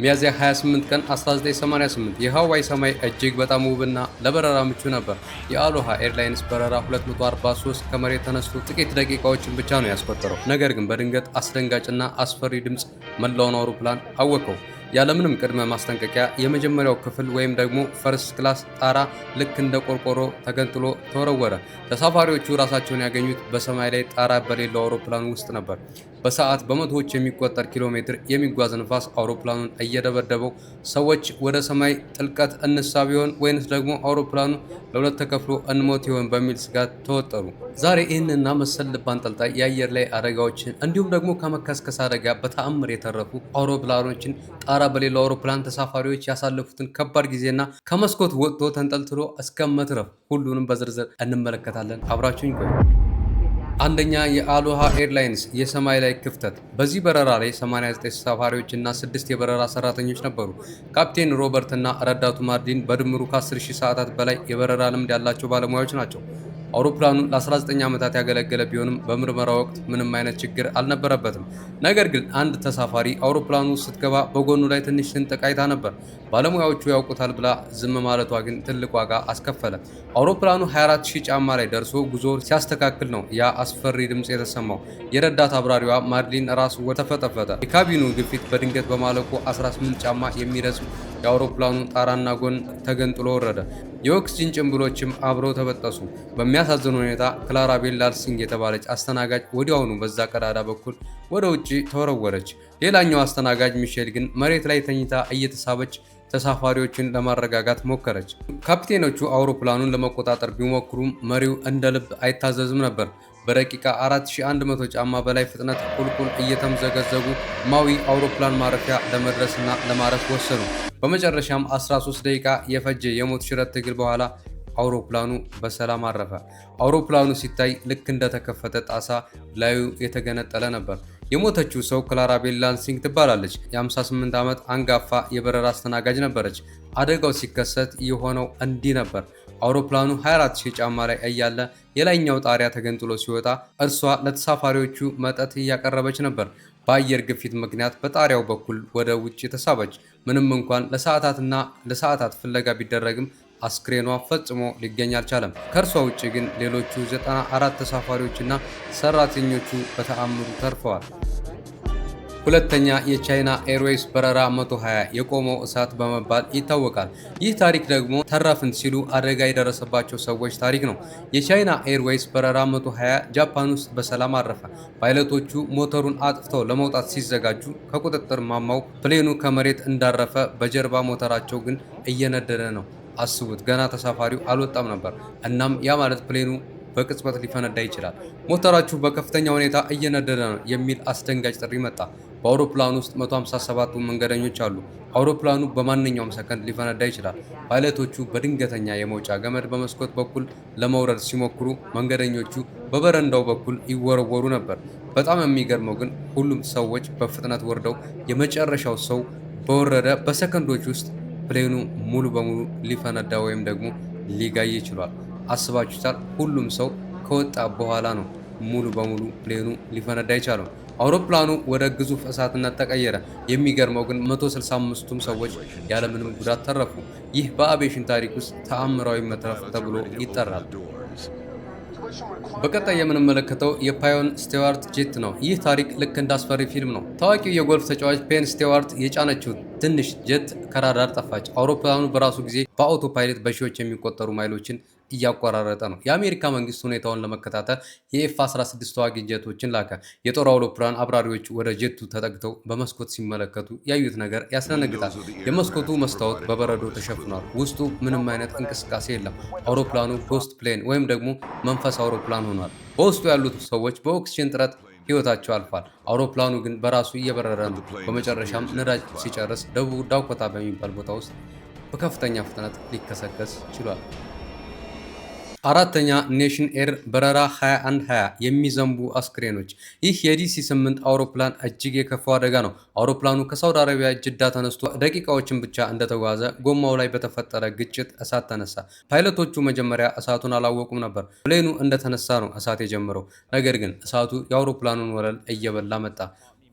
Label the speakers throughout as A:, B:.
A: ሚያዝያ 28 ቀን 1988 የሃዋይ ሰማይ እጅግ በጣም ውብና ለበረራ ምቹ ነበር። የአሎሃ ኤርላይንስ በረራ 243 ከመሬት ተነስቶ ጥቂት ደቂቃዎችን ብቻ ነው ያስቆጠረው። ነገር ግን በድንገት አስደንጋጭና አስፈሪ ድምፅ መላውን አውሮፕላን አወከው። ያለምንም ቅድመ ማስጠንቀቂያ የመጀመሪያው ክፍል ወይም ደግሞ first class ጣራ ልክ እንደ ቆርቆሮ ተገንጥሎ ተወረወረ። ተሳፋሪዎቹ ራሳቸውን ያገኙት በሰማይ ላይ ጣራ በሌለው አውሮፕላን ውስጥ ነበር። በሰዓት በመቶዎች የሚቆጠር ኪሎ ሜትር የሚጓዝ ንፋስ አውሮፕላኑን እየደበደበው፣ ሰዎች ወደ ሰማይ ጥልቀት እንሳብ ይሆን ወይንስ ደግሞ አውሮፕላኑ ለሁለት ተከፍሎ እንሞት ይሆን በሚል ስጋት ተወጠሩ። ዛሬ ይህንና መሰል ልብ አንጠልጣይ የአየር ላይ አደጋዎችን እንዲሁም ደግሞ ከመከስከስ አደጋ በተአምር የተረፉ አውሮፕላኖችን፣ ጣራ በሌለው አውሮፕላን ተሳፋሪዎች ያሳለፉትን ከባድ ጊዜና ከመስኮት ወጥቶ ተንጠልጥሎ እስከ መትረፍ ሁሉንም በዝርዝር እንመለከታለን። አብራችሁኝ ቆዩ። አንደኛ፣ የአሎሃ ኤርላይንስ የሰማይ ላይ ክፍተት። በዚህ በረራ ላይ 89 ተሳፋሪዎች እና 6 የበረራ ሰራተኞች ነበሩ። ካፕቴን ሮበርት እና ረዳቱ ማርዲን በድምሩ ከ10,000 ሰዓታት በላይ የበረራ ልምድ ያላቸው ባለሙያዎች ናቸው። አውሮፕላኑ ለ19 ዓመታት ያገለገለ ቢሆንም በምርመራ ወቅት ምንም አይነት ችግር አልነበረበትም። ነገር ግን አንድ ተሳፋሪ አውሮፕላኑ ስትገባ በጎኑ ላይ ትንሽ ስንጥቅ አይታ ነበር። ባለሙያዎቹ ያውቁታል ብላ ዝም ማለቷ ግን ትልቅ ዋጋ አስከፈለ። አውሮፕላኑ 24,000 ጫማ ላይ ደርሶ ጉዞ ሲያስተካክል ነው ያ አስፈሪ ድምፅ የተሰማው። የረዳት አብራሪዋ ማድሊን ራሱ ተፈጠፈጠ። የካቢኑ ግፊት በድንገት በማለቁ 18 ጫማ የሚረዝም የአውሮፕላኑ ጣራና ጎን ተገንጥሎ ወረደ። የኦክስጂን ጭንብሎችም አብረው ተበጠሱ። በሚያሳዝን ሁኔታ ክላራ ቤል ላንሲንግ የተባለች አስተናጋጅ ወዲያውኑ በዛ ቀዳዳ በኩል ወደ ውጭ ተወረወረች። ሌላኛው አስተናጋጅ ሚሼል ግን መሬት ላይ ተኝታ እየተሳበች ተሳፋሪዎችን ለማረጋጋት ሞከረች። ካፕቴኖቹ አውሮፕላኑን ለመቆጣጠር ቢሞክሩም መሪው እንደ ልብ አይታዘዝም ነበር። በደቂቃ 4100 ጫማ በላይ ፍጥነት ቁልቁል እየተምዘገዘጉ ማዊ አውሮፕላን ማረፊያ ለመድረስና ለማረፍ ወሰኑ። በመጨረሻም 13 ደቂቃ የፈጀ የሞት ሽረት ትግል በኋላ አውሮፕላኑ በሰላም አረፈ። አውሮፕላኑ ሲታይ ልክ እንደተከፈተ ጣሳ ላዩ የተገነጠለ ነበር። የሞተችው ሰው ክላራ ቤል ላንሲንግ ትባላለች። የ58 ዓመት አንጋፋ የበረራ አስተናጋጅ ነበረች። አደጋው ሲከሰት የሆነው እንዲህ ነበር። አውሮፕላኑ 24,000 ጫማ ላይ እያለ የላይኛው ጣሪያ ተገንጥሎ ሲወጣ እርሷ ለተሳፋሪዎቹ መጠጥ እያቀረበች ነበር። በአየር ግፊት ምክንያት በጣሪያው በኩል ወደ ውጭ ተሳበች። ምንም እንኳን ለሰዓታትና ለሰዓታት ፍለጋ ቢደረግም አስክሬኗ ፈጽሞ ሊገኝ አልቻለም። ከእርሷ ውጭ ግን ሌሎቹ 94 ተሳፋሪዎችና ሰራተኞቹ በተአምሩ ተርፈዋል። ሁለተኛ፣ የቻይና ኤርዌይስ በረራ 120 የቆመው እሳት በመባል ይታወቃል። ይህ ታሪክ ደግሞ ተረፍን ሲሉ አደጋ የደረሰባቸው ሰዎች ታሪክ ነው። የቻይና ኤርዌይስ በረራ 120 ጃፓን ውስጥ በሰላም አረፈ። ፓይለቶቹ ሞተሩን አጥፍተው ለመውጣት ሲዘጋጁ ከቁጥጥር ማማው plane ኑ ከመሬት እንዳረፈ በጀርባ ሞተራቸው ግን እየነደደ ነው። አስቡት፣ ገና ተሳፋሪው አልወጣም ነበር። እናም ያ ማለት plane ኑ በቅጽበት ሊፈነዳ ይችላል። ሞተራችሁ በከፍተኛ ሁኔታ እየነደደ ነው የሚል አስደንጋጭ ጥሪ መጣ። በአውሮፕላኑ ውስጥ 157 መንገደኞች አሉ። አውሮፕላኑ በማንኛውም ሰከንድ ሊፈነዳ ይችላል። ፓይለቶቹ በድንገተኛ የመውጫ ገመድ በመስኮት በኩል ለመውረድ ሲሞክሩ መንገደኞቹ በበረንዳው በኩል ይወረወሩ ነበር። በጣም የሚገርመው ግን ሁሉም ሰዎች በፍጥነት ወርደው የመጨረሻው ሰው በወረደ በሰከንዶች ውስጥ plane ኑ ሙሉ በሙሉ ሊፈነዳ ወይም ደግሞ ሊጋይ ችሏል። አስባችሁታል? ሁሉም ሰው ከወጣ በኋላ ነው ሙሉ በሙሉ plane ኑ ሊፈነዳ የቻለው። አውሮፕላኑ ወደ ግዙፍ እሳትነት ተቀየረ። የሚገርመው ግን 165ቱም ሰዎች ያለምንም ጉዳት ተረፉ። ይህ በአቪዬሽን ታሪክ ውስጥ ተአምራዊ መትረፍ ተብሎ ይጠራል። በቀጣይ የምንመለከተው የፔይን ስቴዋርት ጄት ነው። ይህ ታሪክ ልክ እንደ አስፈሪ ፊልም ነው። ታዋቂው የጎልፍ ተጫዋች ፔን ስቴዋርት የጫነችው ትንሽ ጀት ከራዳር ጠፋች። አውሮፕላኑ በራሱ ጊዜ በ autopilot በሺዎች የሚቆጠሩ ማይሎችን እያቆራረጠ ነው። የአሜሪካ መንግስት ሁኔታውን ለመከታተል የ F 16 ተዋጊ ጀቶችን ላከ። የጦር አውሮፕላን አብራሪዎች ወደ ጀቱ ተጠግተው በመስኮት ሲመለከቱ ያዩት ነገር ያስደነግጣል። የመስኮቱ መስታወት በበረዶ ተሸፍኗል። ውስጡ ምንም አይነት እንቅስቃሴ የለም። አውሮፕላኑ ghost plane ወይም ደግሞ መንፈስ አውሮፕላን ሆኗል። በውስጡ ያሉት ሰዎች በኦክስጅን እጥረት ህይወታቸው አልፏል። አውሮፕላኑ ግን በራሱ እየበረረ ነው። በመጨረሻም ነዳጅ ሲጨርስ ደቡብ ዳኮታ በሚባል ቦታ ውስጥ በከፍተኛ ፍጥነት ሊከሰከስ ችሏል። አራተኛ፣ ኔሽን ኤር በረራ 2120 የሚዘንቡ አስክሬኖች። ይህ የ DC 8 አውሮፕላን እጅግ የከፋው አደጋ ነው። አውሮፕላኑ ከሳውዲ አረቢያ ጅዳ ተነስቶ ደቂቃዎችን ብቻ እንደተጓዘ ጎማው ላይ በተፈጠረ ግጭት እሳት ተነሳ። ፓይለቶቹ መጀመሪያ እሳቱን አላወቁም ነበር። Plane ኑ እንደተነሳ ነው እሳት የጀመረው። ነገር ግን እሳቱ የአውሮፕላኑን ወለል እየበላ መጣ።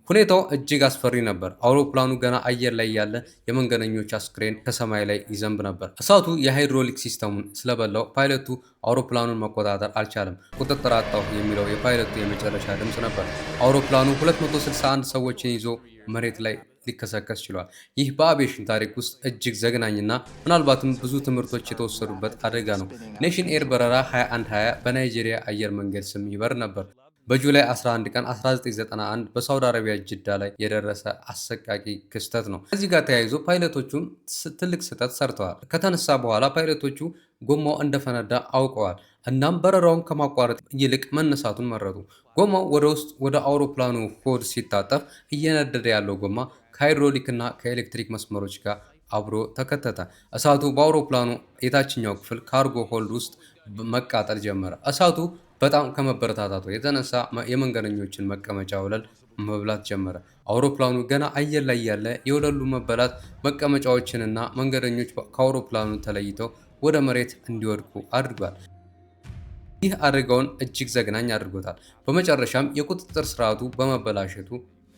A: ሁኔታው እጅግ አስፈሪ ነበር። አውሮፕላኑ ገና አየር ላይ ያለ የመንገደኞች አስክሬን ከሰማይ ላይ ይዘንብ ነበር። እሳቱ የሃይድሮሊክ system ኡን ስለበላው ፓይለቱ አውሮፕላኑን መቆጣጠር አልቻለም። "ቁጥጥር አጣሁ" የሚለው የፓይለቱ የመጨረሻ ድምፅ ነበር። አውሮፕላኑ 261 ሰዎችን ይዞ መሬት ላይ ሊከሰከስ ችሏል። ይህ በአቪዬሽን ታሪክ ውስጥ እጅግ ዘግናኝና ምናልባትም ብዙ ትምህርቶች የተወሰዱበት አደጋ ነው። ኔሽን ኤር በረራ 2120 በናይጄሪያ አየር መንገድ ስም ይበር ነበር። በ July 11 ቀን 1991 በሳውዲ አረቢያ ጅዳ ላይ የደረሰ አሰቃቂ ክስተት ነው። ከዚህ ጋር ተያይዞ ፓይለቶቹም ትልቅ ስህተት ሰርተዋል። ከተነሳ በኋላ ፓይለቶቹ ጎማው እንደፈነዳ አውቀዋል። እናም በረራውን ከማቋረጥ ይልቅ መነሳቱን መረጡ። ጎማው ወደ ውስጥ ወደ አውሮፕላኑ ሆድ ሲታጠፍ እየነደደ ያለው ጎማ ከሃይድሮሊክ እና ከኤሌክትሪክ መስመሮች ጋር አብሮ ተከተተ። እሳቱ በአውሮፕላኑ የታችኛው ክፍል cargo hold ውስጥ መቃጠል ጀመረ። እሳቱ በጣም ከመበረታታቱ የተነሳ የመንገደኞችን መቀመጫ ወለል መብላት ጀመረ። አውሮፕላኑ ገና አየር ላይ ያለ የወለሉ መበላት መቀመጫዎችንና መንገደኞች ከአውሮፕላኑ ተለይተው ወደ መሬት እንዲወድቁ አድርጓል። ይህ አደጋውን እጅግ ዘግናኝ አድርጎታል። በመጨረሻም የቁጥጥር ስርዓቱ በመበላሸቱ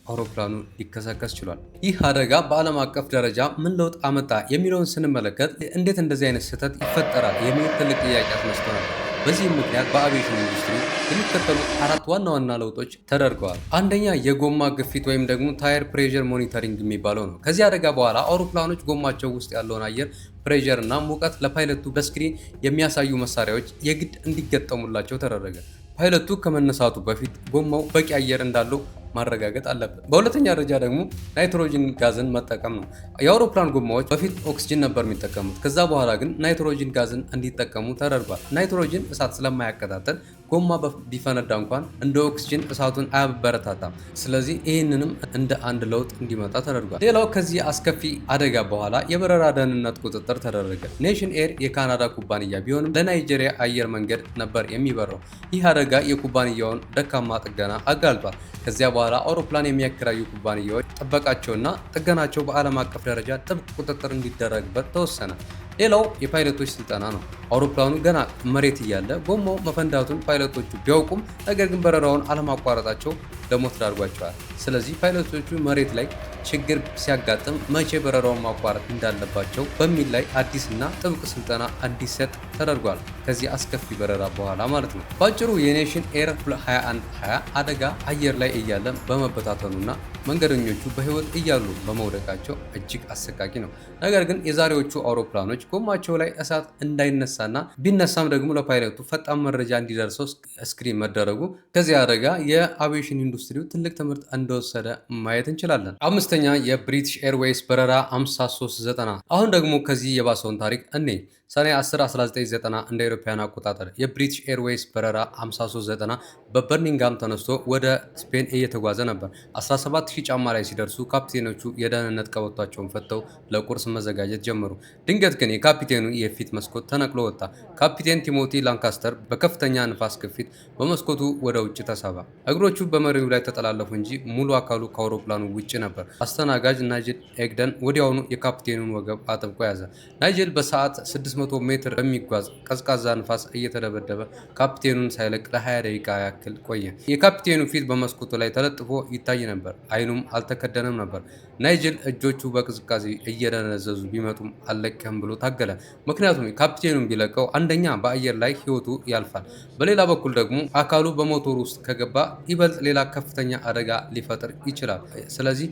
A: አውሮፕላኑ ሊከሰከስ ችሏል። ይህ አደጋ በዓለም አቀፍ ደረጃ ምን ለውጥ አመጣ የሚለውን ስንመለከት፣ እንዴት እንደዚህ አይነት ስህተት ይፈጠራል የሚል ትልቅ ጥያቄ አስነስቶ ነበር። በዚህም ምክንያት በአቪዬሽን ኢንዱስትሪ የሚከተሉት አራት ዋና ዋና ለውጦች ተደርገዋል። አንደኛ፣ የጎማ ግፊት ወይም ደግሞ tire pressure monitoring የሚባለው ነው። ከዚህ አደጋ በኋላ አውሮፕላኖች ጎማቸው ውስጥ ያለውን አየር pressure እና ሙቀት ለፓይለቱ በ screen የሚያሳዩ መሳሪያዎች የግድ እንዲገጠሙላቸው ተደረገ። ፓይለቱ ከመነሳቱ በፊት ጎማው በቂ አየር እንዳለው ማረጋገጥ አለበት። በሁለተኛ ደረጃ ደግሞ ናይትሮጅን ጋዝን መጠቀም ነው። የአውሮፕላን ጎማዎች በፊት ኦክስጅን ነበር የሚጠቀሙት። ከዛ በኋላ ግን ናይትሮጅን ጋዝን እንዲጠቀሙ ተደርጓል። ናይትሮጅን እሳት ስለማያቀጣጥል ጎማ ቢፈነዳ እንኳን እንደ ኦክስጅን እሳቱን አያበረታታም። ስለዚህ ይህንንም እንደ አንድ ለውጥ እንዲመጣ ተደርጓል። ሌላው ከዚህ አስከፊ አደጋ በኋላ የበረራ ደህንነት ቁጥጥር ተደረገ። ኔሽን ኤር የካናዳ ኩባንያ ቢሆንም ለናይጄሪያ አየር መንገድ ነበር የሚበረው። ይህ አደጋ የኩባንያውን ደካማ ጥገና አጋልጧል። ከዚያ በኋላ አውሮፕላን የሚያከራዩ ኩባንያዎች ጥበቃቸውና ጥገናቸው በዓለም አቀፍ ደረጃ ጥብቅ ቁጥጥር እንዲደረግበት ተወሰነ። ሌላው የፓይለቶች ስልጠና ነው። አውሮፕላኑ ገና መሬት እያለ ጎማው መፈንዳቱን ፓይለቶቹ ቢያውቁም ነገር ግን በረራውን አለማቋረጣቸው ለሞት ዳርጓቸዋል። ስለዚህ ፓይለቶቹ መሬት ላይ ችግር ሲያጋጥም መቼ በረራውን ማቋረጥ እንዳለባቸው በሚል ላይ አዲስና ጥብቅ ስልጠና እንዲሰጥ ተደርጓል። ከዚህ አስከፊ በረራ በኋላ ማለት ነው። በአጭሩ የኔሽን ኤር 2120 አደጋ አየር ላይ እያለ በመበታተኑና መንገደኞቹ በሕይወት እያሉ በመውደቃቸው እጅግ አሰቃቂ ነው። ነገር ግን የዛሬዎቹ አውሮፕላኖች ጎማቸው ላይ እሳት እንዳይነሳና ቢነሳም ደግሞ ለፓይለቱ ፈጣን መረጃ እንዲደርሰው screen መደረጉ ከዚህ አደጋ የአቪዬሽን ኢንዱስትሪው ትልቅ ትምህርት እንደወሰደ ማየት እንችላለን። አምስተኛ፣ የብሪቲሽ ኤርዌይስ በረራ 5390። አሁን ደግሞ ከዚህ የባሰውን ታሪክ እኔ። ሰኔ 10 1990 እንደ አውሮፓውያን አቆጣጠር የብሪቲሽ ኤርዌይስ በረራ 5390 በበርሚንግሃም ተነስቶ ወደ ስፔን እየተጓዘ ነበር። 17,000 ጫማ ላይ ሲደርሱ ካፕቴኖቹ የደህንነት ቀበቷቸውን ፈተው ለቁርስ መዘጋጀት ጀመሩ። ድንገት ግን የካፒቴኑ የፊት መስኮት ተነቅሎ ወጣ። ካፒቴን ቲሞቲ ላንካስተር በከፍተኛ ንፋስ ግፊት በመስኮቱ ወደ ውጭ ተሳበ። እግሮቹ በመሪው ላይ ተጠላለፉ እንጂ ሙሉ አካሉ ከአውሮፕላኑ ውጭ ነበር። አስተናጋጅ ናይጅል ኤግደን ወዲያውኑ የካፕቴኑን ወገብ አጥብቆ ያዘ። ናይጅል በሰዓት 600 ሜትር በሚጓዝ ቀዝቃዛ ንፋስ እየተደበደበ ካፕቴኑን ሳይለቅ ለ20 ደቂቃ ያክል ቆየ። የካፕቴኑ ፊት በመስኮቱ ላይ ተለጥፎ ይታይ ነበር። አይኑም አልተከደነም ነበር። ናይጅል እጆቹ በቅዝቃዜ እየደነዘዙ ቢመጡም አልለቅህም ብሎ ታገለ። ምክንያቱም ካፕቴኑን ቢለቀው አንደኛ በአየር ላይ ህይወቱ ያልፋል፣ በሌላ በኩል ደግሞ አካሉ በሞተሩ ውስጥ ከገባ ይበልጥ ሌላ ከፍተኛ አደጋ ሊፈጥር ይችላል። ስለዚህ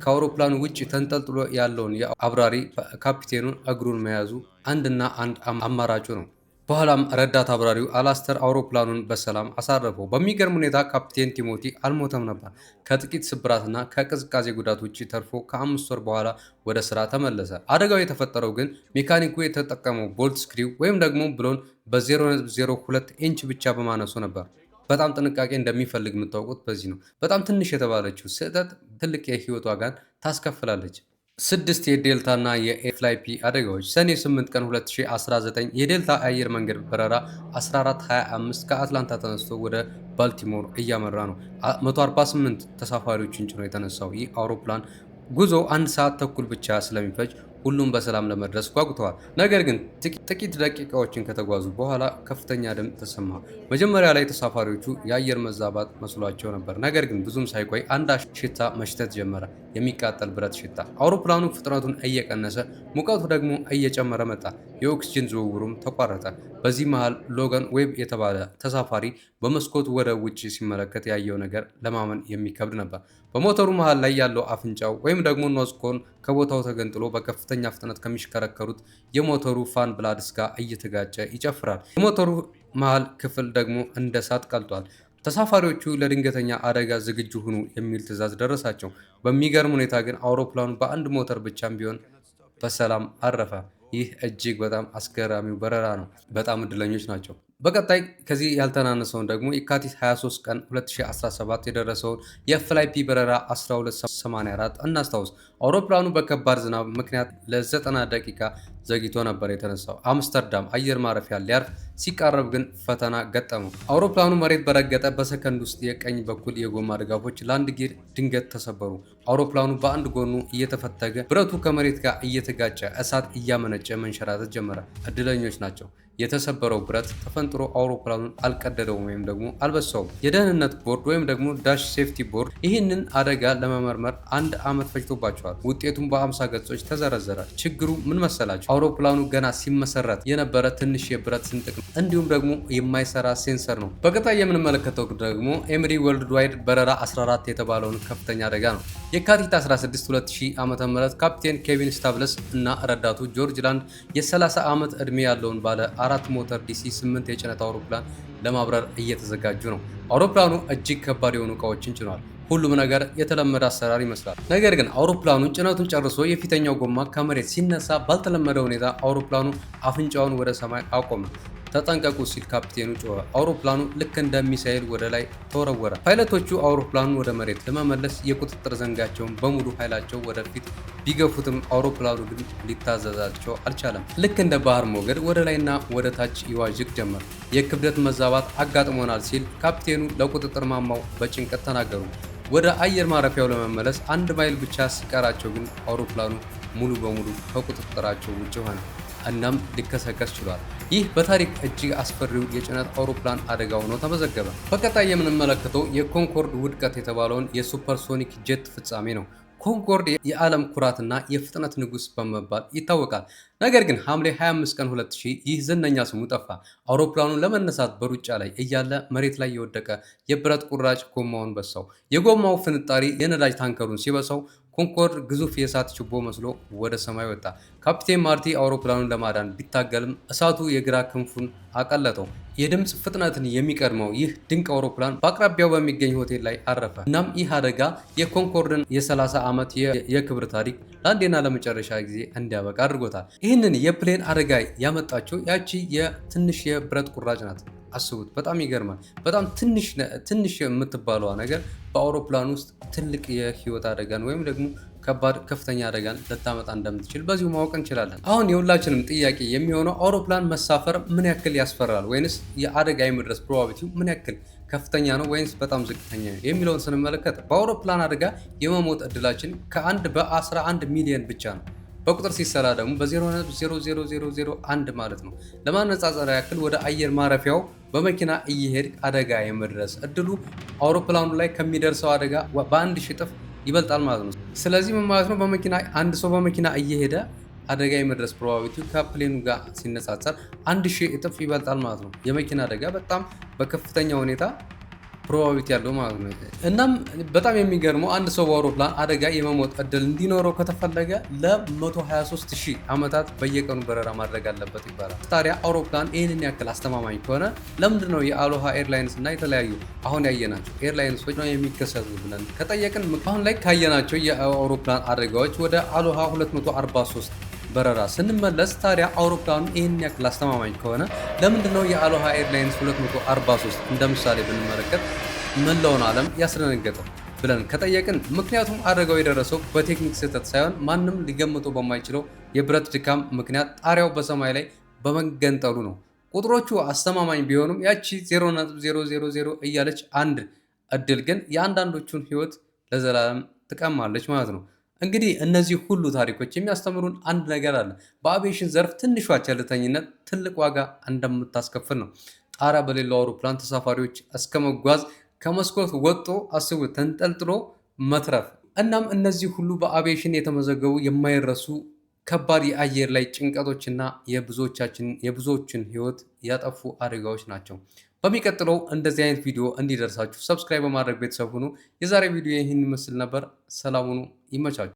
A: ከአውሮፕላኑ ውጭ ተንጠልጥሎ ያለውን የአብራሪ ካፒቴኑን እግሩን መያዙ አንድና አንድ አማራጩ ነው። በኋላም ረዳት አብራሪው አላስተር አውሮፕላኑን በሰላም አሳረፈው። በሚገርም ሁኔታ ካፕቴን ቲሞቲ አልሞተም ነበር። ከጥቂት ስብራትና ከቅዝቃዜ ጉዳት ውጭ ተርፎ ከ5 ወር በኋላ ወደ ስራ ተመለሰ። አደጋው የተፈጠረው ግን ሜካኒኩ የተጠቀመው bolt screw ወይም ደግሞ ብሎን በ0.02 ኢንች ብቻ በማነሱ ነበር። በጣም ጥንቃቄ እንደሚፈልግ የምታውቁት በዚህ ነው። በጣም ትንሽ የተባለችው ስህተት ትልቅ የህይወት ዋጋን ታስከፍላለች። ስድስት፣ የዴልታ እና የኤፍላይፒ አደጋዎች። ሰኔ 8 ቀን 2019 የዴልታ አየር መንገድ በረራ 1425 ከአትላንታ ተነስቶ ወደ ባልቲሞር እያመራ ነው። 148 ተሳፋሪዎችን ጭኖ የተነሳው ይህ አውሮፕላን ጉዞ አንድ ሰዓት ተኩል ብቻ ስለሚፈጅ ሁሉም በሰላም ለመድረስ ጓጉተዋል። ነገር ግን ጥቂት ደቂቃዎችን ከተጓዙ በኋላ ከፍተኛ ድምፅ ተሰማ። መጀመሪያ ላይ ተሳፋሪዎቹ የአየር መዛባት መስሏቸው ነበር። ነገር ግን ብዙም ሳይቆይ አንዳች ሽታ መሽተት ጀመረ፣ የሚቃጠል ብረት ሽታ። አውሮፕላኑ ፍጥነቱን እየቀነሰ፣ ሙቀቱ ደግሞ እየጨመረ መጣ። የኦክስጅን ዝውውሩም ተቋረጠ። በዚህ መሃል ሎገን ዌብ የተባለ ተሳፋሪ በመስኮቱ ወደ ውጭ ሲመለከት ያየው ነገር ለማመን የሚከብድ ነበር። በሞተሩ መሃል ላይ ያለው አፍንጫው ወይም ደግሞ nose cone ከቦታው ተገንጥሎ በከፍተኛ ፍጥነት ከሚሽከረከሩት የሞተሩ fan blades ጋር እየተጋጨ ይጨፍራል። የሞተሩ መሃል ክፍል ደግሞ እንደ እሳት ቀልጧል። ተሳፋሪዎቹ ለድንገተኛ አደጋ ዝግጁ ሁኑ የሚል ትዕዛዝ ደረሳቸው። በሚገርም ሁኔታ ግን አውሮፕላኑ በአንድ ሞተር ብቻም ቢሆን በሰላም አረፈ። ይህ እጅግ በጣም አስገራሚው በረራ ነው። በጣም እድለኞች ናቸው። በቀጣይ ከዚህ ያልተናነሰውን ደግሞ የካቲት 23 ቀን 2017 የደረሰውን የ Flybe በረራ 1284 እናስታውስ። አውሮፕላኑ በከባድ ዝናብ ምክንያት ለ90 ደቂቃ ዘግይቶ ነበር የተነሳው። አምስተርዳም አየር ማረፊያ ሊያርፍ ሲቃረብ ግን ፈተና ገጠመው። አውሮፕላኑ መሬት በረገጠ በሰከንድ ውስጥ የቀኝ በኩል የጎማ ድጋፎች landing gear ድንገት ተሰበሩ። አውሮፕላኑ በአንድ ጎኑ እየተፈተገ፣ ብረቱ ከመሬት ጋር እየተጋጨ፣ እሳት እያመነጨ መንሸራተት ጀመረ። እድለኞች ናቸው። የተሰበረው ብረት ተፈንጥሮ አውሮፕላኑን አልቀደደውም ወይም ደግሞ አልበሳውም። የደህንነት ቦርድ ወይም ደግሞ Dutch Safety Board ይህንን አደጋ ለመመርመር አንድ ዓመት ፈጅቶባቸዋል። ውጤቱም በ50 ገጾች ተዘረዘረ። ችግሩ ምን መሰላችሁ? አውሮፕላኑ ገና ሲመሰረት የነበረ ትንሽ የብረት ስንጥቅ እንዲሁም ደግሞ የማይሰራ sensor ነው። በቀጣይ የምንመለከተው ደግሞ MD Worldwide በረራ 14 የተባለውን ከፍተኛ አደጋ ነው። የካቲት 16 2000 ዓ.ም ካፕቴን ኬቪን ስታብለስ እና ረዳቱ ጆርጅ ላንድ የ30 ዓመት ዕድሜ ያለውን ባለ አራት ሞተር DC 8 የጭነት አውሮፕላን ለማብረር እየተዘጋጁ ነው። አውሮፕላኑ እጅግ ከባድ የሆኑ እቃዎችን ጭኗል። ሁሉም ነገር የተለመደ አሰራር ይመስላል። ነገር ግን አውሮፕላኑ ጭነቱን ጨርሶ የፊተኛው ጎማ ከመሬት ሲነሳ ባልተለመደ ሁኔታ አውሮፕላኑ አፍንጫውን ወደ ሰማይ አቆመ። ተጠንቀቁ ሲል ካፕቴኑ ጮኸ። አውሮፕላኑ ልክ እንደ ሚሳኤል ወደ ላይ ተወረወረ። ፓይለቶቹ አውሮፕላኑን ወደ መሬት ለመመለስ የቁጥጥር ዘንጋቸውን በሙሉ ኃይላቸው ወደፊት ቢገፉትም አውሮፕላኑ ግን ሊታዘዛቸው አልቻለም። ልክ እንደ ባህር ሞገድ ወደ ላይና ወደ ታች ይዋዥቅ ጀመር። የክብደት መዛባት አጋጥሞናል ሲል ካፕቴኑ ለቁጥጥር ማማው በጭንቀት ተናገሩ። ወደ አየር ማረፊያው ለመመለስ 1 ማይል ብቻ ሲቀራቸው ግን አውሮፕላኑ ሙሉ በሙሉ ከቁጥጥራቸው ውጭ ሆነ። እናም ሊከሰከስ ችሏል። ይህ በታሪክ እጅግ አስፈሪው የጭነት አውሮፕላን አደጋ ሆኖ ተመዘገበ። በቀጣይ የምንመለከተው የኮንኮርድ ውድቀት የተባለውን የ supersonic jet ፍጻሜ ነው። ኮንኮርድ የዓለም ኩራትና የፍጥነት ንጉሥ በመባል ይታወቃል። ነገር ግን ሐምሌ 25 ቀን 2000 ይህ ዝነኛ ስሙ ጠፋ። አውሮፕላኑ ለመነሳት በሩጫ ላይ እያለ መሬት ላይ የወደቀ የብረት ቁራጭ ጎማውን በሳው። የጎማው ፍንጣሪ የነዳጅ ታንከሩን ሲበሳው ኮንኮርድ ግዙፍ የእሳት ችቦ መስሎ ወደ ሰማይ ወጣ። ካፕቴን ማርቲ አውሮፕላኑን ለማዳን ቢታገልም እሳቱ የግራ ክንፉን አቀለጠው። የድምፅ ፍጥነትን የሚቀድመው ይህ ድንቅ አውሮፕላን በአቅራቢያው በሚገኝ ሆቴል ላይ አረፈ። እናም ይህ አደጋ የኮንኮርድን የ30 ዓመት የክብር ታሪክ ለአንዴና ለመጨረሻ ጊዜ እንዲያበቃ አድርጎታል። ይህንን የ plane አደጋ ያመጣችው ያቺ የትንሽ የብረት ቁራጭ ናት። አስቡት፣ በጣም ይገርማል። በጣም ትንሽ የምትባለዋ ነገር በአውሮፕላን ውስጥ ትልቅ የህይወት አደጋን ወይም ደግሞ ከባድ ከፍተኛ አደጋን ልታመጣ እንደምትችል በዚሁ ማወቅ እንችላለን። አሁን የሁላችንም ጥያቄ የሚሆነው አውሮፕላን መሳፈር ምን ያክል ያስፈራል፣ ወይንስ የአደጋ የመድረስ probability ው ምን ያክል ከፍተኛ ነው ወይንስ በጣም ዝቅተኛ ነው የሚለውን ስንመለከት በአውሮፕላን አደጋ የመሞት እድላችን ከአንድ በ11 ሚሊዮን ብቻ ነው። በቁጥር ሲሰላ ደግሞ በ0.00001 ማለት ነው። ለማነጻጸር ያክል ወደ አየር ማረፊያው በመኪና እየሄድክ አደጋ የመድረስ እድሉ አውሮፕላኑ ላይ ከሚደርሰው አደጋ በ1000 እጥፍ ይበልጣል ማለት ነው። ስለዚህ ምን ማለት ነው? በመኪና አንድ ሰው በመኪና እየሄደ አደጋ የመድረስ probability ከ plane ኑ ጋር ሲነጻጸር 1000 እጥፍ ይበልጣል ማለት ነው። የመኪና አደጋ በጣም በከፍተኛ ሁኔታ probability ያለው ማለት ነው። እናም በጣም የሚገርመው አንድ ሰው በአውሮፕላን አደጋ የመሞት እድል እንዲኖረው ከተፈለገ ለ123 ሺህ ዓመታት በየቀኑ በረራ ማድረግ አለበት ይባላል። ታዲያ አውሮፕላን ይህንን ያክል አስተማማኝ ከሆነ ለምንድን ነው የአሎሃ Airlines እና የተለያዩ አሁን ያየናቸው airlines ኦች ነው የሚከሰቱ ብለን ከጠየቅን አሁን ላይ ካየናቸው የአውሮፕላን አደጋዎች ወደ አሎሃ 243 በረራ ስንመለስ፣ ታዲያ አውሮፕላኑ ይህን ያክል አስተማማኝ ከሆነ ለምንድን ነው የአሎሃ Airlines 243 እንደ ምሳሌ ብንመለከት መላውን ዓለም ያስደነገጠው ብለን ከጠየቅን፣ ምክንያቱም አደጋው የደረሰው በቴክኒክ ስህተት ሳይሆን ማንም ሊገምተው በማይችለው የብረት ድካም ምክንያት ጣሪያው በሰማይ ላይ በመገንጠሉ ነው። ቁጥሮቹ አስተማማኝ ቢሆኑም ያቺ 0.000 እያለች አንድ እድል ግን የአንዳንዶቹን ህይወት ለዘላለም ትቀማለች ማለት ነው። እንግዲህ እነዚህ ሁሉ ታሪኮች የሚያስተምሩን አንድ ነገር አለ። በአቪዬሽን ዘርፍ ትንሿ ቸልተኝነት ትልቅ ዋጋ እንደምታስከፍል ነው። ጣሪያ በሌለው አውሮፕላን ተሳፋሪዎች እስከ መጓዝ፣ ከመስኮት ወጥቶ አስቡ ተንጠልጥሎ መትረፍ። እናም እነዚህ ሁሉ በአቪዬሽን የተመዘገቡ የማይረሱ ከባድ የአየር ላይ ጭንቀቶችና የብዙዎችን ሕይወት ያጠፉ አደጋዎች ናቸው። በሚቀጥለው እንደዚህ አይነት ቪዲዮ እንዲደርሳችሁ subscribe በማድረግ ቤተሰብ ሁኑ። የዛሬ ቪዲዮ ይህን ይመስል ነበር። ሰላም ሁኑ። ይመቻችሁ።